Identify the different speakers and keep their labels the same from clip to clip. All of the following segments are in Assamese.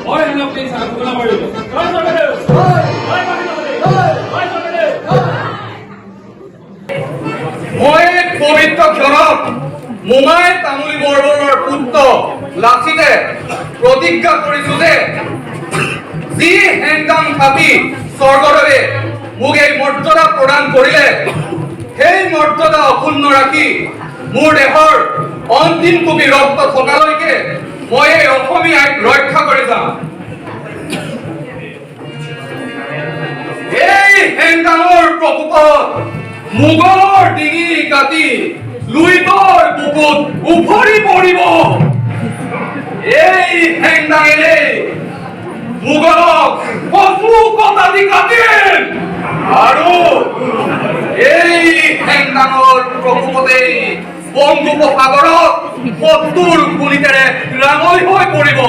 Speaker 1: মই সেনাপতি ছাৰক ঘোষণা কৰিলো। জয় স্বৰ্গদেউ! জয় সেনাপতি! জয় স্বৰ্গদেউ!
Speaker 2: মই পবিত্ৰ ক্ষণত মোমাই তামুলী বৰবৰুৱাৰ পুত্ৰ লাচিতে প্ৰতিজ্ঞা কৰিছো যে যি হেংদাং থাপি স্বৰ্গদেৱে মোক এই মৰ্যাদা প্ৰদান কৰিলে, সেই মৰ্যাদা অক্ষুণ্ণ ৰাখি মোৰ দেহৰ অন্তিম টুপি ৰক্ত থকালৈকে মই এই অসমী আইক ৰক্ষা কৰি যাম। এই হেংদাঙৰ প্ৰকোপত মোগলৰ ডিঙি কাটি লুইতৰ বুকুত উফৰি পৰিব। এই হেংদাঙেৰে মোগলক কচু কটাদি কাটিম আৰু এই হেংদাঙৰ প্ৰকোপতেই বংগোপসাগৰত শত্ৰুৰ শোণিতেৰে ৰাঙলী হৈ পৰিব।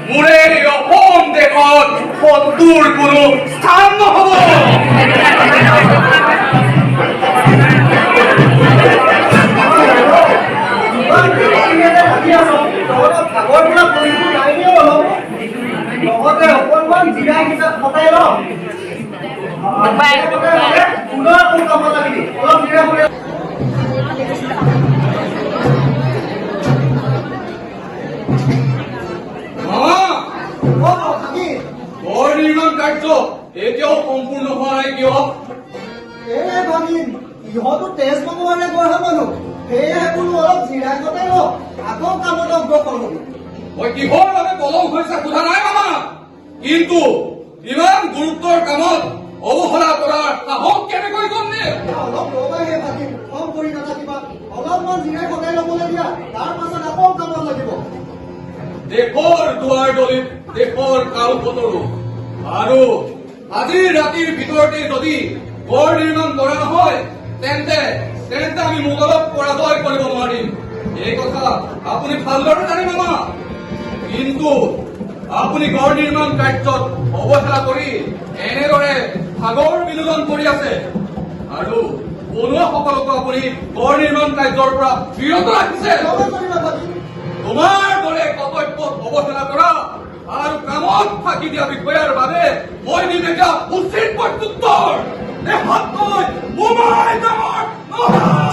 Speaker 2: মোৰ এই অসম দেশত শত্ৰুৰ কোনো স্থান নহ'ব।
Speaker 3: লাগি আছ, তহঁতৰ ভাগৰ বোলা বস্তুটো নাই নে অলপ? লগতে অকণমান জিৰাই কিটা খটাই ল। পুনৰ আকৌ কামত লাগিবি। অলপ জিৰাই কৰি।
Speaker 2: মামা!
Speaker 3: অ ভাগি।
Speaker 2: গড় নিৰ্মাণ কাৰ্য এতিয়াও সম্পূৰ্ণ হোৱা নাই কিয়?
Speaker 3: এ ভাগিন, ইহঁতো তেজ মঙহেৰে গঢ়া মানুহ। সেয়েহে বোলো অলপ জিৰাই কটাই ল, আকৌ কামত অগ্ৰসৰ হবি।
Speaker 2: মই কিহৰ বাবে পলম হৈছে সোধা নাই মামা, কিন্তু ইমান গুৰুত্বৰ কামত অৱহেলা কৰাৰ সাহস কেনেকৈ জন্মে?
Speaker 3: অলপ ৰ'বা হে ভাগিন, খং কৰি নাথাকিবা। অলপমান জিৰাই কটাই ল'বলৈ দিয়া, তাৰ পাছত আকৌ কামত লাগিব।
Speaker 2: দেশৰ দুৱাৰ দলিত দেশৰ কাল বতৰো আৰু আজি ৰাতিৰ ভিতৰতে যদি গড় নিৰ্মাণ কৰা নহয়, তেন্তে তেন্তে আমি মোগলক পৰাজয় কৰিব নোৱাৰিম। এই কথা আপুনি ভালদৰে জানে মামা, কিন্তু আপুনি গড় নিৰ্মাণ কাৰ্যত অৱহেলা কৰি এনেদৰে ভাগৰ বিনোদন কৰি আছে আৰু বনুৱাসকলকো আপুনি গড় নিৰ্মাণ কাৰ্যৰ পৰা বিৰত ৰাখিছে।
Speaker 3: ক্ষমা কৰিবা ভাগিন।
Speaker 2: তোমাৰ দৰে কৰ্তব্যত অৱহেলা কৰা আৰু কামত ফাঁকি দিয়া বিষয়াৰ বাবে মই দিম এতিয়া উচিত প্ৰত্যুত্তৰ। দেশতকৈ মোমাই ডাঙৰ নহয়।